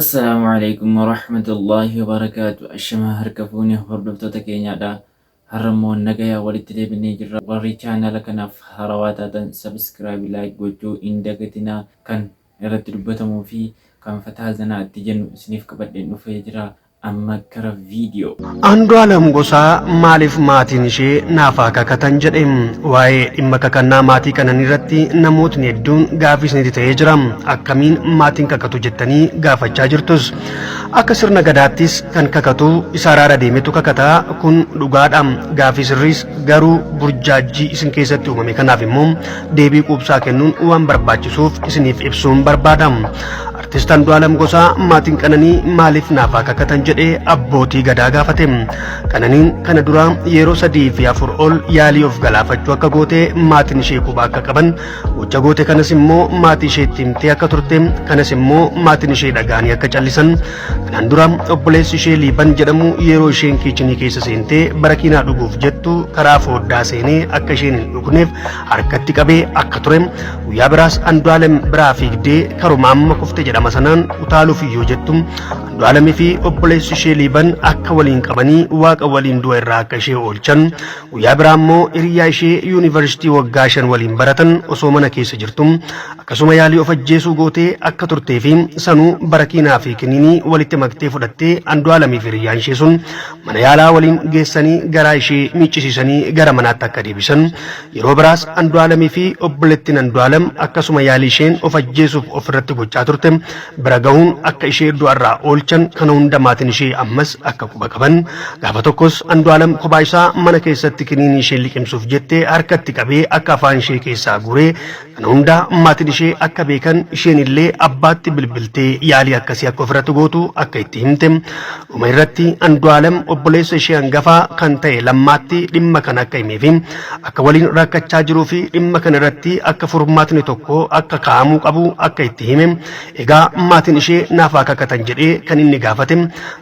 Assalaamu alaikum warahmatullaahi wabarakaatu. Ashamaa harka fuunee hordoftoota keenyaadha. Har'a immoo nagayaa walitti deebinee jirra. Warri chaanala kanaaf haarawaa taatan subscribe, like gochuu hin dagatinaa. Kan irratti dubbatamuu fi kan fataa zanaa itti jennu isiniif qabadheen dhufee jira. Amma gara viidiyoo. Andu'aalam Gosaa maaliif maatiin ishee naaf haa kakatan jedhe. Waa'ee dhimma kakannaa maatii kananii irratti namootni hedduun gaafii isinitti ta'ee jira. Akkamiin maatiin kakatu jettanii gaafachaa jirtus. Akka sirna gadaattis kan kakatu isa araara deemetu kakata kun dhugaadha. Gaafii sirriis garuu burjaajjii isin keessatti uumame kanaaf immoo deebii quubsaa kennuun waan barbaachisuuf isiniif ibsuun barbaada. Artist Andu'aalam Gosaa maatiin Qananii maaliif naaf haa kakatan jedhee abbootii gadaa gaafate. Qananiin kana dura yeroo 3 fi 4 ol yaalii of galaafachuu akka goote maatiin ishee quba akka qaban gocha goote kanas immoo maatii isheetti himtee akka turte kanas immoo maatiin ishee dhaga'anii akka callisan kanaan dura obboleessi ishee Liiban jedhamu yeroo isheen kiichinii keessa seentee barakiinaa dhuguuf jettu karaa fooddaa seenee akka isheen hin dhugneef harkatti qabee akka ture Guyyaa biraas Andu'aalem biraa fiigdee karuma amma kufte jedhama sanaan utaaluuf yoo jettu Andu'aalemii fi obboleessi ishee Liiban akka waliin qabanii waaqa waliin du'a irraa akka ishee oolchan guyyaa biraa immoo hiriyaa ishee yuunivarsiitii waggaa 5 waliin baratan osoo mana keessa jirtu akkasuma yaalii of ajjeesuu gootee akka turtee fi sanuu barakiinaa fi kiniinii walitti maktee fudhattee Andu'aalemii fi hiriyyaan ishee sun mana yaalaa waliin geessanii garaa ishee miiccisiisanii gara manaatti akka deebisan Yeroo biraas Andu'aalamii fi obboleettiin Andu'aalam akkasuma yaalii isheen of ajjeesuuf of irratti gochaa turte bira gahuun akka ishee du'arraa oolchan kana hunda maatiin ishee ammas akka quba qaban gaafa tokkos Andu'aalam kophaa isaa mana keessatti kiniinii isheen liqimsuuf jette harkatti qabee akka afaan ishee keessaa guuree kana hunda maatiin ishee akka beekan isheen illee abbaatti bilbiltee yaalii akkasii akka ofirratti gootu akka itti himte dhuma irratti Andu'aalam obboleessa ishee hangafaa kan ta'e Lammaatti dhimma kana akka himee fi akka waliin rakkachaa jiruu fi dhimma kana irratti akka furmaatni tokko akka kaa'amuu qabu akka itti hime egaa maatiin ishee naaf haa kakatan jedhee kan inni gaafate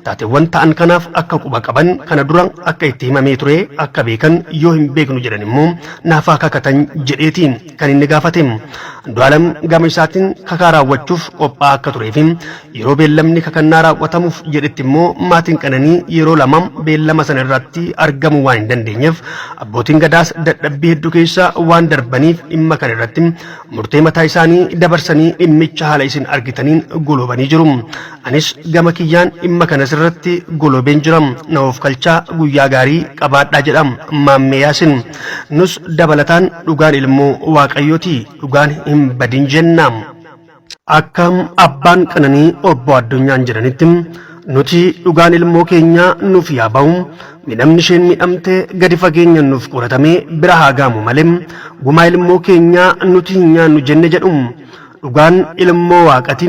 taateewwan ta'an kanaaf akka quba qaban kana dura akka itti himamee ture akka beekan yoo hin beeknu jedhan immoo naaf haa kakatan jedheeti kan inni gaafate. Andu'aalam gama isaatiin kakaa raawwachuuf qophaa'aa akka turee fi yeroo beellamni kakannaa raawwatamuuf jedhetti immoo maatiin Qananii yeroo lama beellama sana irratti argamuu waan hin dandeenyeef abbootiin gadaas dadhabbii hedduu keessa waan darbaniif dhimma kana irratti murtee mataa isaanii dabarsanii dhimmicha haala isin argitaniin golobanii jiru. Anis gama kiyyaan dhimma kana sirratti golobeen jira. Na oofkalchaa guyyaa gaarii qabaadhaa jedha Maammee Yaasin. Nus dabalataan dhugaan ilmoo Waaqayyooti dhugaan hin badin jenna. Akka abbaan Qananii obbo Addunyaan jedhanitti nuti dhugaan ilmoo keenyaa nuuf yaa bahu midhamni isheen midhamte gadi fageenyaan nuuf qoratamee bira haa ga'amu malee gumaa ilmoo keenyaa nuti hin nyaannu jenne jedhu. Dhugaan ilmoo Waaqati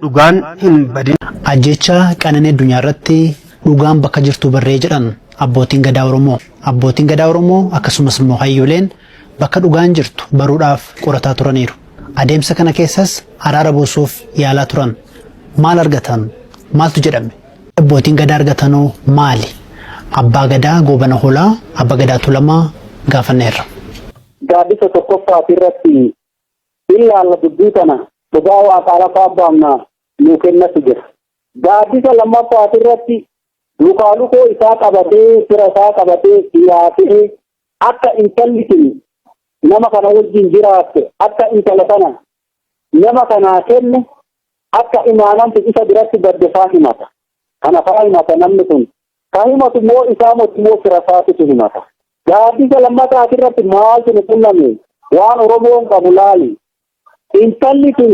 dhugaan hin badin. Ajjeechaa Qananii Addunyaa irratti dhugaan bakka jirtuu barree jedhan abbootiin Gadaa Oromoo. Abbootiin Gadaa Oromoo akkasumas immoo hayyooleen bakka dhugaan jirtu baruudhaaf qorataa turaniiru. Adeemsa kana keessas araara buusuuf yaalaa turan. Maal argatan? Maaltu jedhame? Abbootiin Gadaa argatanoo maali? Abbaa Gadaa Goobana Hoolaa, Abba Gadaa Tuulamaa gaafanneerra. Gaaddisa tokkoffaati irratti hin laalla dubbii tana dhugaa waaqaa lafaa baafna nuu kennatu jira. Gaaddisa lammaffaati irratti lukaa lukoo isaa qabatee fira isaa qabatee dhiyaatee akka intalli tun nama kana wajjin jiraatte akka intala tana nama kanaa kenne akka imaanaan tun isa biratti badde faa himata. Kana faa himata namni kun. Ka himatu immoo isaa moti immoo fira isaatitu himata. Gaaddisa lammataati irratti maaltu nu qunname? Waan Oromoon qabu laali. Intalli tun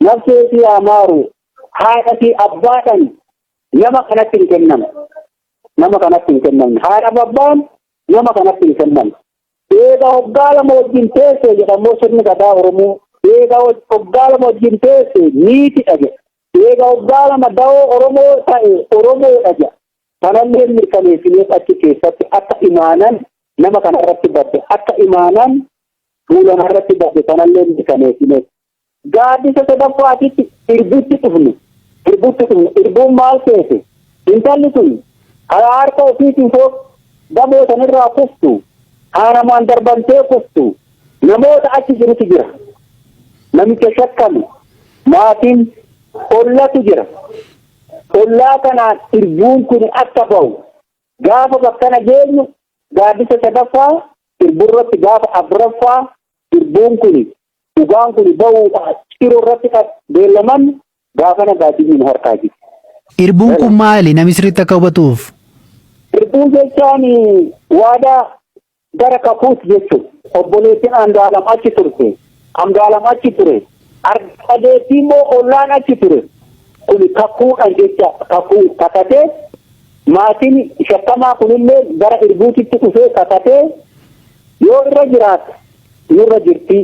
nafsee isii haa maaru haadha fi abbaadhaan nama kanatti hin kennamne. Nama kanatti hin kennamne. Haadha fi abbaan nama kanatti hin kennamne. Eega hoggaa lama wajjin teesse jedha immoo sirni gadaa Oromoo. Eega hoggaa lama wajjin teesse niitidha jedha. Eega hoggaa lama dawoo Oromoo ta'e Oromoodha jedha. Kanallee mirkaneessineef achi keessatti akka imaanan nama kana irratti badde akka imaanan Tuulama irratti badde kanallee mirkaneessineef. Gaaddisa sadaffaatitti irbutti dhufne. Irbutti dhufne. Irbuun maal seete? Intalli tun karaa harka ofiitiin fooq gamoo sanirraa kuftu, haaramaan darbamtee kuftu, namoota achi jirutu jira. Namicha shakkame maatiin Ollatu jira. Ollaa kanaan irbuun kun akka ba'u gaafa bakkana geenyu gaaddisa sadaffaa irburratti gaafa afuraffaa irbuun kun dhugaan kun ba'uudhaan ciroo irratti kan beellaman gaafana gaaddisni nu harkaa jiru. Irbuun kun maali namni sirriitti akka hubatuuf? Irbuun jechaan waadaa gara kakuus jechuudha. Obboleettiin Andu'aalam achi turte. Andu'aalam achi ture. Argadeettii immoo ollaan achi ture. Kun kakuudhaan jecha kakuu kakatee maatiin shakkamaa kunillee gara irbuutitti dhufee kakatee yoo irra jiraate nurra jirti.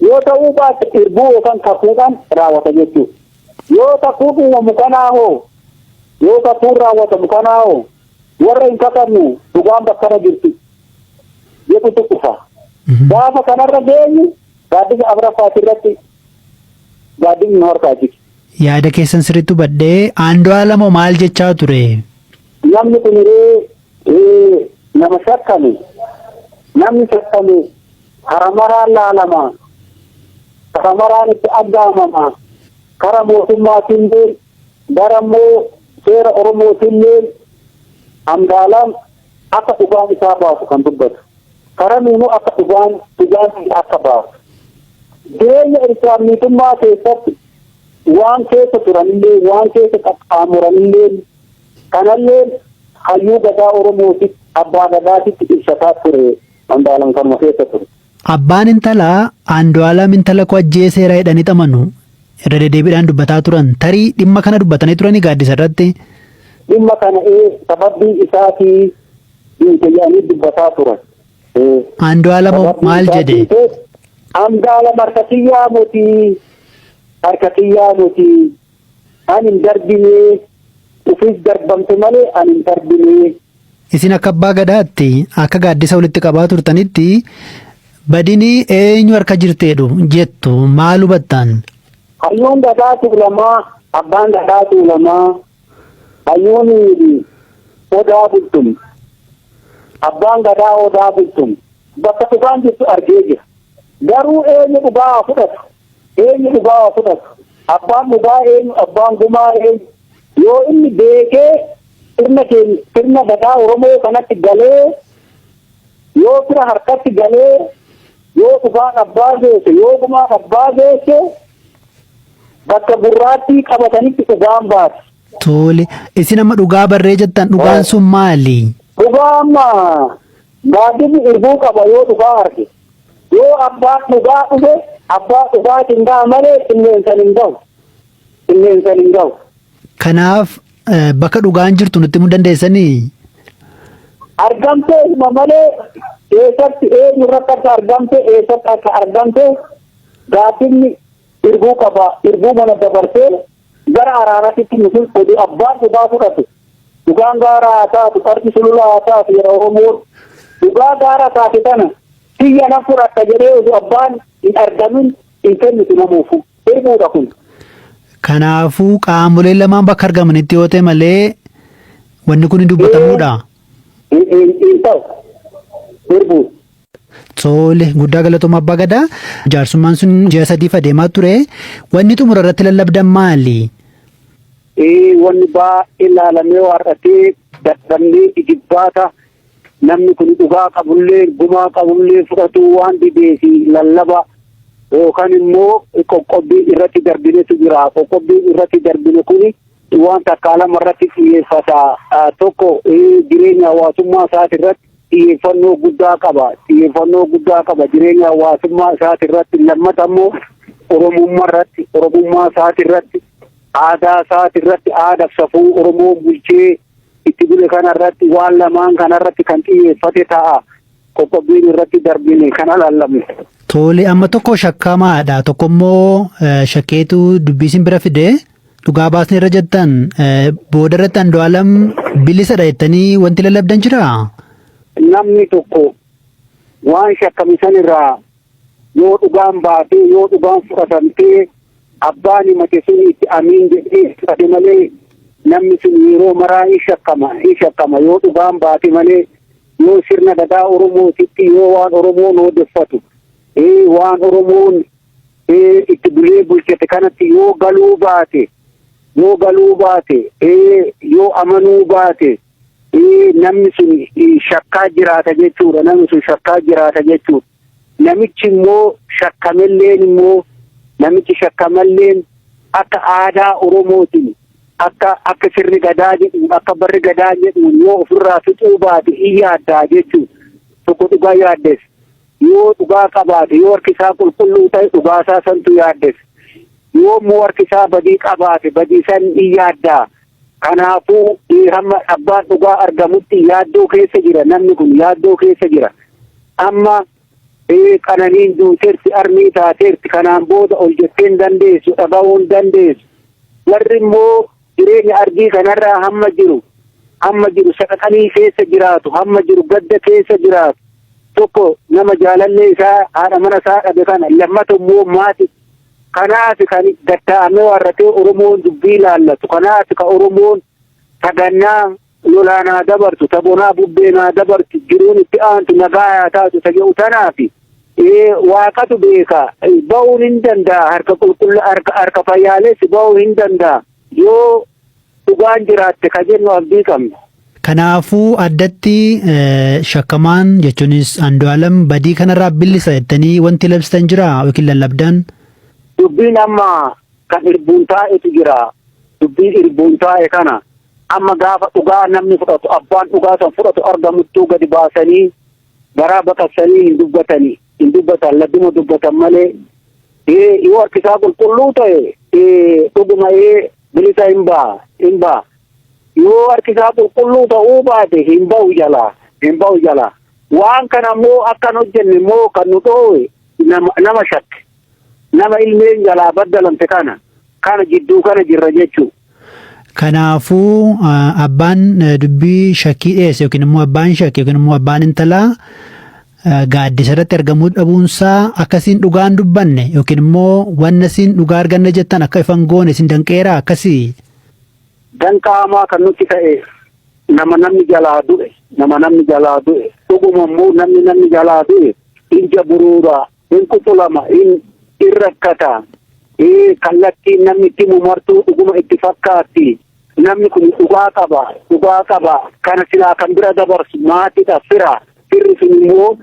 Yoo ta'uu baate irbuu yookaan kakuudhaan raawwata jechuudha. Yoo kakuun uumamu kanaa hoo yoo kakuun raawwatamu kanaa hoo warra hin kakannu dhugaan bakkana jirti jedhutu dhufa. Gaafa kanarra geenyu gaaddisa afuraffaati irratti gaaddisni nu harkaa jiru. Yaada keessan sirriitti hubadhee Andu'aalam hoo maal jechaa ture? Namni kun ree nama shakkame namni shakkame karamaraan laalama karamaraan itti aggaamama kara mootummaatillee gara immoo seera Oromootillee Andu'aalam akka dhugaan isaa baasu kan dubbatu. Kara nuunuu akka dhugaan dhugaan akka baasu. Jireenya irsaamniitummaa keessatti waan keessa turanillee waan keessa qaxxaamuranillee kanallee hayyuu gadaa Oromootitti abbaa gadaatitti ibsataa ture Andu'aalam kanuma keessa ture. Abbaan intalaa Andu'aalam intala koo ajjeeseera jedhanii amanu irra deddeebiidhaan dubbataa turan tarii dhimma kana dubbatanii turanii gaaddisa irratti. Dhimma kana sababbii isaatii duute jedhanii dubbataa turan. Andu'aalam maal jedhe? Andu'aalam harka kiyyaa miti harka kiyyaa miti ani hin darbinee ufis darbamte malee ani hin darbinee. Isin akka abbaa gadaatti akka gaaddisa walitti qabaa turtanitti badini eenyu harka jirteedhu jettu maal hubattan? Hayyuun gadaa tuulamaa abbaan gadaa tuulamaa hayyuun odaa bultum abbaan gadaa odaa bultum bakka dhugaan jirtu argee jira. Garuu eenyu dhugaa haa fudhatu eenyu dhugaa haa fudhatu abbaan dhugaa eenyu abbaan gumaa eenyu yoo inni beekee sirna keenya sirna gadaa Oromoo kanatti galee yoo fira harkatti galee yoo dhugaan abbaa geesse yoo gumaan abbaa geesse bakka gurraattii qabatanitti dhugaan baati. Tole isin amma dhugaa barree jettan dhugaan sun maali? Dhugaa amma gaaddisni irbuu qaba yoo dhugaa arge. Yoo abbaan dhugaa dhufe abbaa dhugaatiin ga'a malee qilleensan hin gahu. Qilleensan hin gahu. Kanaaf bakka dhugaan jirtu nutti himuu dandeessanii? Argamtee hima malee eessatti eenyu irratti akka argamte eessatti akka argamte gaaddisni irbuu qaba. Irbuu mana dabarsee gara araaraatitti nuti oduu abbaan dhugaa fudhate. Dhugaan gaara haa taatu qarqi sulula haa taatu jedha Oromoon. Dhugaa gaara taate tana kiyya nan fudhadha jedhee oduu abbaan hin argamin hin kennitu namuufu. Irbuudha kun. Kanaafuu qaamoleen lamaan bakka argamanitti yoo ta'e malee wanni kun hin dubbatamuudha. Hin ta'u. Irbuu. Tole guddaa galatooma abbaa gadaa. Jaarsummaan sun ji'a sadiif adeemaa ture. Wanni xumura irratti lallabdan maali? Wanni baay'ee ilaalamee waarratee dadhabnee ijibbaata namni kun dhugaa qabullee gumaa qabullee fudhatu waan didee fi lallaba yookaan immoo qoqqobbii irratti darbinetu jira. Qoqqobbii irratti darbine kuni waan takkaa lama irratti xiyyeeffata. Tokko jireenya hawaasummaa isaati irratti xiyyeeffannoo guddaa qaba. Xiyyeeffannoo guddaa qaba jireenya hawaasummaa isaati irratti. Lammata immoo Oromummaa irratti, Oromummaa isaati irratti, aadaa isaati irratti, aadaaf safuu Oromoon bulchee itti bule kana irratti waan lamaan kana irratti kan xiyyeeffate ta'a. Qoqqobbiin irratti darbine kana lallabne. Tole amma tokko shakkamaadha tokko immoo shakkeetu dubbii isin bira fide dhugaa baasni irra jettan booda irratti Andu'aalam bilisadha jettanii wanti lallabdan jiraa? Namni tokko waan shakkame sanirraa yoo dhugaan baatee yoo dhugaan fudhatamtee abbaan himate sun itti amiin jedhee fudhate malee namni sun yeroo maraa hin shakkama hin shakkama yoo dhugaan baate malee yoo sirna gadaa Oromootitti yoo waan Oromoon odeeffatu waan Oromoon itti bulee bulchate kanatti yoo galuu baate Yoo galuu baate, yoo amanuu baate, namni sun shakkaa jiraata jechuudha. Namni sun shakkaa jiraata jechuudha. Namichi immoo shakkamelleen immoo namichi shakkamalleen akka aadaa Oromootiin, akka sirni gadaa jedhuun, akka barri gadaa jedhuun yoo ofirraa fixuu baate in yaaddaa jechuudha. Tokko dhugaa yaaddes. Yoo dhugaa qabaate, yoo harki isaa qulqulluu ta'e, dhugaa isaa santu yaaddes. Yoo immoo harki isaa badii qabaate, badii san in yaaddaa. Kanaafuu hamma abbaan dhugaa argamutti yaaddoo keessa jira, namni kun yaaddoo keessa jira. Amma Qananiin duuteerti, armii taateerti, kanaan booda ol jettee hin dandeessu, dhaga'uu hin dandeessu. Warri immoo jireenya ardii kanarraa hamma jiru saqaqanii keessa jiraatu, hamma jiru gadda keessa jiraatu. Tokko nama jaalallee isaa, haadha mana isaa dhabe kana, lammata immoo maati. Kanaaf kan gatta'amee warratee Oromoon dubbii laallatu. Kanaaf ka Oromoon tagannaa lolaanaa dabartu, tabonaa bubbeenaa dabartu, jiruun itti aantu nagaa haa taatu ta jedhu tanaafi. Waaqatu beeka, ba'uun hin danda'a, harka qulqulla, harka fayyaalessi ba'uu hin danda'a. Yoo dhugaan jiraatte ka jennu abdii qabna. Kanaafuu addatti shakkamaan jechuunis Andu'aalam badii kanarraa bilisa jettanii wanti labsitan jira yookiin lallabdan? Dubbiin amma kan irbuun taa'etu jira. Dubbiin irbuun taa'e kana amma gaafa dhugaa namni fudhatu, abbaan dhugaa san fudhatu argamuttuu gadi baasanii garaa baqaqsanii hin dubbatanii, hin dubbatan, ladduma dubbatan malee. Yoo harkisaa qulqulluu ta'e, dhuguma bilisa hin ba'a, hin ba'a. Yoo harkisaa qulqulluu ta'uu baate, hin ba'u jalaa, hin ba'u jalaa. Waan kana immoo akkan hojjenne immoo kan nu dhoowwe nama shakke, nama ilmeen jalaa baddalamte kana jidduu kana jirra jechuudha. Kanaafuu abbaan dubbii shakkii dhiyeesse yookiin immoo abbaan shakkii yookiin immoo abbaan intalaa gaaddisa irratti argamuu dhabuunsaa akkasiin dhugaan dubbanne yookiin immoo wanna isin dhugaa arganne jettan akka ifan goone isin danqeera akkasii. Danqaa hamaa kan nutti ta'e nama namni jalaa du'e, nama namni jalaa du'e. Dhuguma immoo namni jalaa du'e ija buruura, hin quxulama, hin rakkata. Kallattiin namni itti mumartuu dhuguma itti fakkaatti. Namni kun dhugaa qaba, dhugaa qaba. Kana silaa kan bira dabarsu maatiidha, fira. Firri sun immoo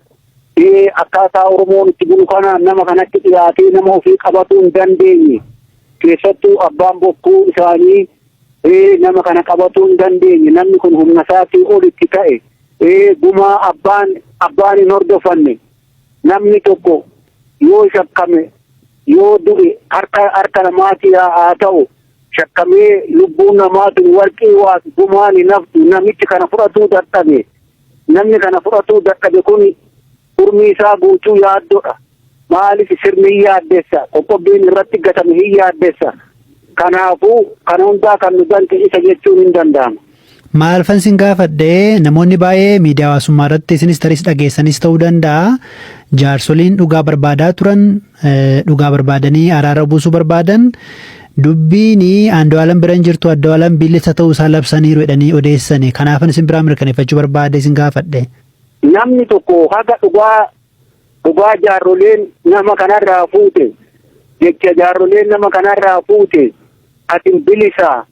akkaataa Oromoon itti bulu kana nama kanatti dhiyaatee nama ofii qabatuu hin dandeenye. Keessattuu abbaan bokkuu isaanii nama kana qabatuu hin dandeenye. Namni kun humna isaatii ol itti ta'e. Gumaa abbaan hin hordofanne. Namni tokko yoo shakkame, yoo du'e, harka namaatii haa ta'u, shakkamee lubbuun namaatiin warqii waa gumaan hin haftu. Namichi kana fudhatuu dadhabe, namni kana fudhatuu dadhabe kun urmii isaa guutuu yaaddoodha. Maaliif? Sirni hin yaaddessa, qoqqobbiin irratti gatame hin yaaddessa. Kanaafuu kana hundaa kan nu danqe isa jechuun hin danda'ama. Maal sin gaafadhee, namoonni baay'ee miidiyaa hawaasummaa irratti isinis taris dhageessanis ta'uu danda'a. Jaarsoliin dhugaa barbaadaa turan, dhugaa barbaadanii araara buusuu barbaadan, dubbiin Andu'aalam bira hin jirtu, Andu'aalam bilisa ta'uu isaa labsaniiru jedhanii odeessani. Kanaafan isin biraa mirkaneeffachuu barbaade isin gaafadhe. Namni tokko haga dhugaa jaarroleen nama kanarraa fuute, jecha jaarroleen nama kanarraa fuute, atin bilisa,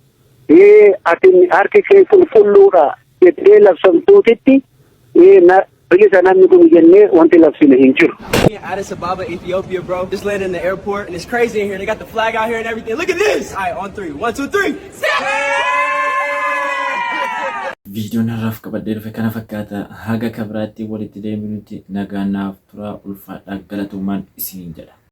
atin harki kee qulqulluudha jettee labsamtuutitti, bilisa namni kun jennee wanti labsine hin jiru. Addis Ababa, Ethiopia, bro. Just landed in the airport and it's crazy in here. They got the flag out here and everything. Look at this! All right, on three. One, two, three. Viidiyoon har'aaf qabadhee dhufe kana fakkaata. Haga kabiraatti walitti deebinutti nagaan naaf turaa, ulfaadhaa, galatoomaan isiniin jedha.